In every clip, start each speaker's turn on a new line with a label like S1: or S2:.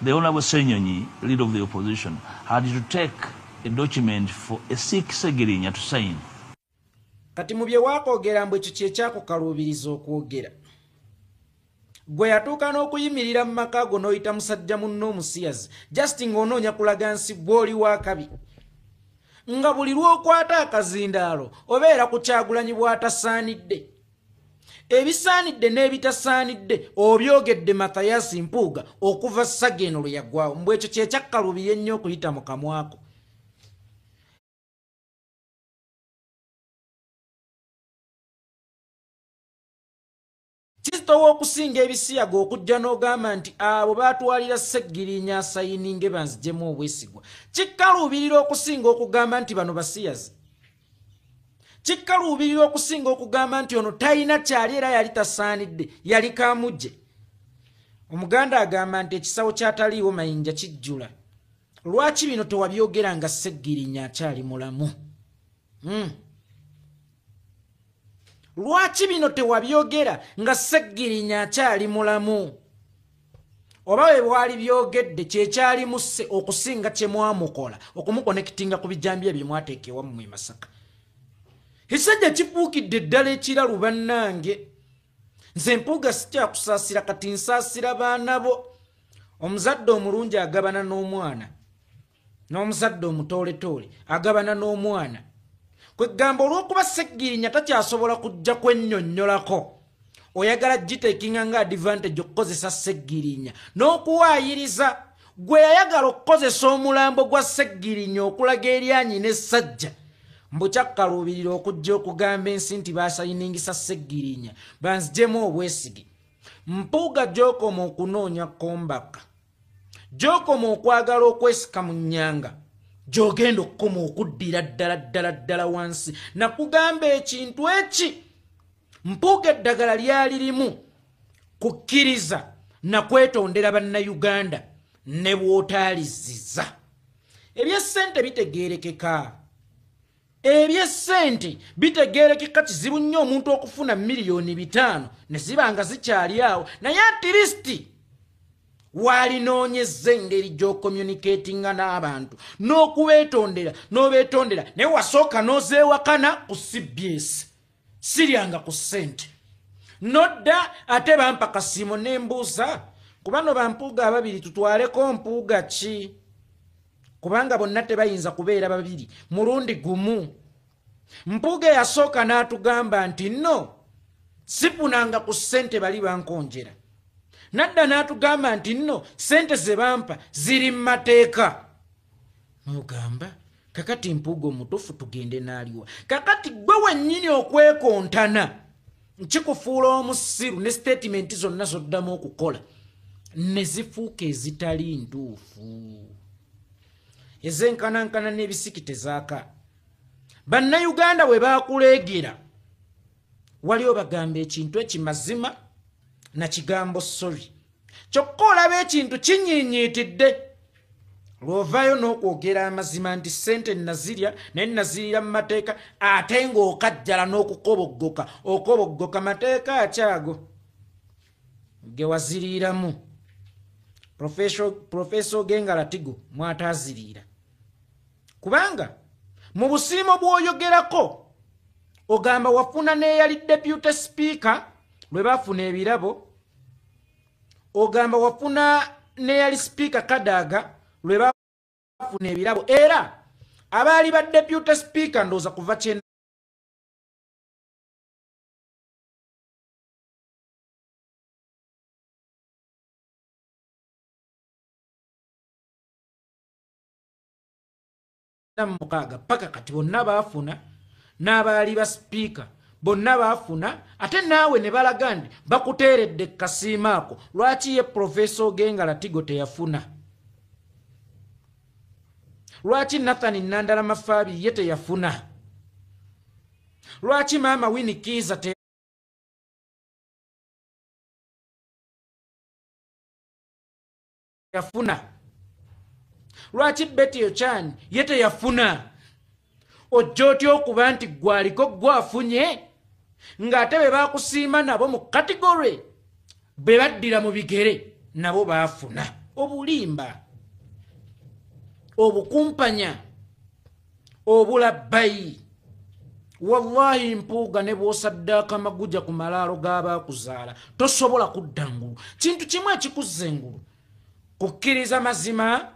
S1: The Honorable Ssenyonyi, leader of the opposition, had to take a document for a sick Ssegirinya to sign.
S2: Kati mu bye waakoogera mbu ekyo kye kyakukaluubiriza okwogera. Gwe yatuuka n'okuyimirira mu maka go n'oyita musajja munno omusiyazi just ng'onoonya kulaga nsi gw'oli w'akabi. Nga buli lw'okwata akazindaalo obeera ku Kyagulanyi bw'atasaanidde. Ebisaanidde n'ebitasaanidde obyogedde Mathias Mpuuga okuva saga eno lwe yaggwawo. Mbu ekyo kye kyakkaluubirira ennyo okuyita mu kamwako. Kizitowa okusinga ebisiyaga okujja n'ogamba nti abo baatwalira Ssegirinya asayininge banzigyemu obwesigwa. Kikkaluubirira okusinga okugamba nti bano basiyazi. Kikkaluubirira okusinga okugamba nti ono talina kyali era yali tasaanidde, yali kamujje. Omuganda agamba nti ekisawo ky'ataliiwo mayinja kijjula. Lwaki bino tewabyogera nga Ssegirinya akyali mulamu? Lwaki bino tewabyogera nga Ssegirinya akyali mulamu? Oba bwe bwali byogedde kyekyali musse okusinga kye mwamukola okumukonekitinga ku bijambiya bye mwateeka ewammwe e Masaka. Ekisajja kifuukidde ddala ekiralu bannange. Nze Mpuuga sikyakusaasira kati nsaasira baana bo. Omuzadde omulungi agabana n'omwana, n'omuzadde omutooletoole agabana n'omwana. Kwegamba olw'okuba Ssegirinya takyasobola kujja kwennyonnyolako, oyagala giteekinga nga advantage okukozesa Ssegirinya n'okuwaayiriza. Gwe yayagala okukozesa omulambo gwa Ssegirinya okulaga eryanyi n'essajja mbu kyakkaluubirira okujja okugamba ensi nti baasayiningisa Ssegirinya banzigyemu obwesige. Mpuuga gy'okoma okunoonya kombaka, gy'okoma okwagala okwesika mu nnyanga, gy'ogenda okukoma okuddira ddala ddala ddala wansi. Nakugamba ekintu eki, Mpuuga eddagala lyali limu kukkiriza na kwetondera Bannayuganda ne bw'otaalizziza. Eby'essente bitegeerekeka. Eby'essente bitegeerekeka. Kizibu nnyo omuntu okufuna 5 miliyoni ne ziba nga zikyali awo, naye at least waalinoonyezza engeri gy'ocommunicatinga n'abantu n'okubeetondera n'obeetondera. Naye wasooka n'ozeewakana ku CBS, siryanga ku ssente, nodda ate bampa kasiimo ne mbuuza ku bano bampuuga ababiri tutwaleko Mpuuga ki, kubanga bonna tebayinza kubeera babiri mulundi gumu. Mpuuga eyasooka n'atugamba nti no sifunanga ku ssente, bali bankonjera. Nadda n'atugamba nti nno ssente ze bampa ziri mu mateeka. N'ogamba kakati Mpuuga omutuufu tugende n'aliwa? Kakati gwe wennyini okwekontana nkikufuula omusiru ne statement zonna zoddamu okukola ne zifuuka ezitali ntuufu, ezenkanankana n'ebisiki tezaaka. Bannayuganda bwe bakuleegera wali obagamba ekintu ekimazima na kigambo sorry, kyokka olaba ekintu kinyiinyiitidde lw'ovaayo n'okwogera amazima nti ssente nazirya naye nazirira mu mateeka, ate ng'okajjala n'okukoboggoka okoboggoka mateeka akyago ge waziriiramu. Professor Ogenga Latigo mwataaziriira, kubanga mu busiimo bw'oyogerako ogamba wafuna n'eyali deputy speaker lwe baafuna ebirabo, ogamba wafuna n'eyali speaker Kadaga lwe bafuna ebirabo, era abaali ba deputy speaker ndowooza kuva 96 paka kati bonna baafuna, n'abaali ba sipiika bonna baafuna, ate naawe ne balaga nti bakuteeredde kasiima ako. Lwaki ye Professor Ogenga Latigo teyafuna? Lwaki Nathan Nandala Mafaabi ye teyafuna? Lwaki Maama Winnie Kiiza teyafuna? Lwaki Betty Ochan ye teyafuna? Ojja otya okuba nti gwaliko gwafunye ng'ate be bakusiima nabo mu category be baddira mu bigere nabo baafuna? Obulimba, obukumpanya, obulabbayi. Wallahi Mpuuga ne bw'osaddaaka amaguja ku malaalo g'abaakuzaala tosobola kudda ngulu. Kintu kimu ekikuzza engulu, kukkiriza mazima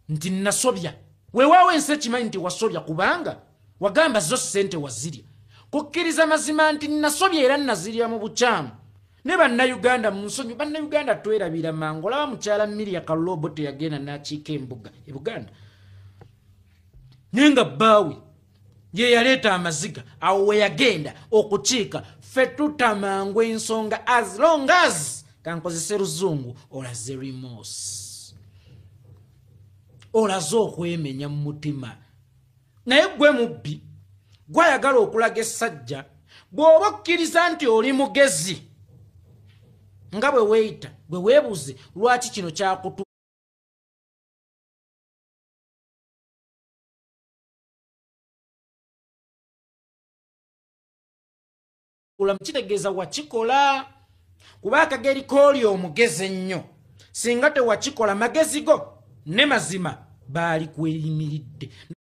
S2: nti nasobya. Weewaawo ensi ekimanyi nti wasobya kubanga wagamba zo ssente wazirya. Kukkiriza mazima nti nasobya era nazirya mu bukyamu. Ne bannayuganda mu nsonyi, bannayuganda twerabira mangu. Olaba mukyala Miria Kaloobo teyagenda n'akiika embuga e Buganda, naye nga bbaawe ye yaleeta amaziga awo we yagenda okukiika. Ffe tutamangu ensonga as long as, kankozese luzungu, olaze remorse, olaze okwemenya mu mutima. Naye gwe mubbi gwayagala okulaga essajja, bw'oba okkiriza nti oli mugezi nga bwe weeyita, bwe weebuze lwaki kino kyakutu kitegeeza wakikola, kuba akageri kooli omugezi ennyo. Singa tewakikola, magezi go ne mazima baali kweyimiridde.